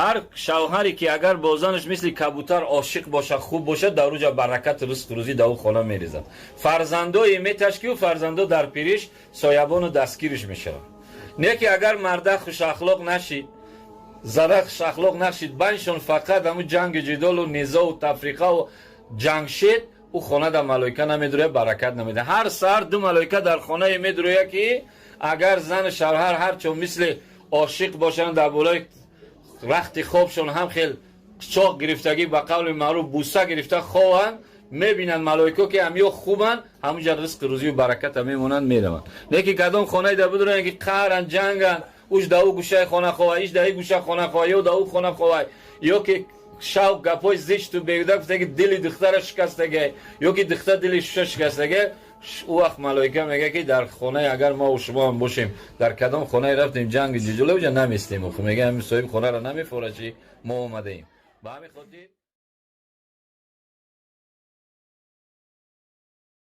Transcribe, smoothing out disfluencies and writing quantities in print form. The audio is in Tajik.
Ҳар шавҳаре ки агар бо занаш мисли кабутар ошиқ бошад, хуб бошад, дар уҷа баракат, ризқу рӯзӣ дар ӯ хона мерезад. Фарзандое меташ, ки ӯ фарзандо дар пириш соябону дастгириш мешаванд. Не ки агар марда хушахлоқ нашид, зара хушахлоқ нашид, байншон фақат ҳамун ҷанги ҷидолу низову тафриқаву ҷанг шед, ӯ хона дар малоика намедурояд, баракат намедиҳад. Ҳар саҳар ду малоика дар хонае медурояд, ки агар зану шавҳар ҳарчо мисли ошиқ бошанд, дар болои рахти хобшон ҳам хел чоқ гирифтагӣ, ба қавли маъруф, буса гирифта хованд, мебинанд малоико, ки ҳамё хубанд, ҳамунҷа ризқи рӯзию бараката мемонанд, мераванд. Не ки кадом хонае дар бидуранд, ки қаҳранд, ҷанганд, уш да ӯ гӯшаи хона хова, иш да и гӯша хона хова, ё да ӯ хона хова, ё ки шав гапҳои зишту беҳуда гуфта, ки дили духтара шикастага, ё ки духтар дили шуша шикастага, ӯ вақт малоика мега, ки дар хонае агар мо шумо ҳам бошем, дар кадом хонае рафтем, ҷанги ҷиҷула, уҷа наместем. Мега, ҳамин соҳиби хонаро намефора, чи мо омадаем. Ба ҳамин хотир.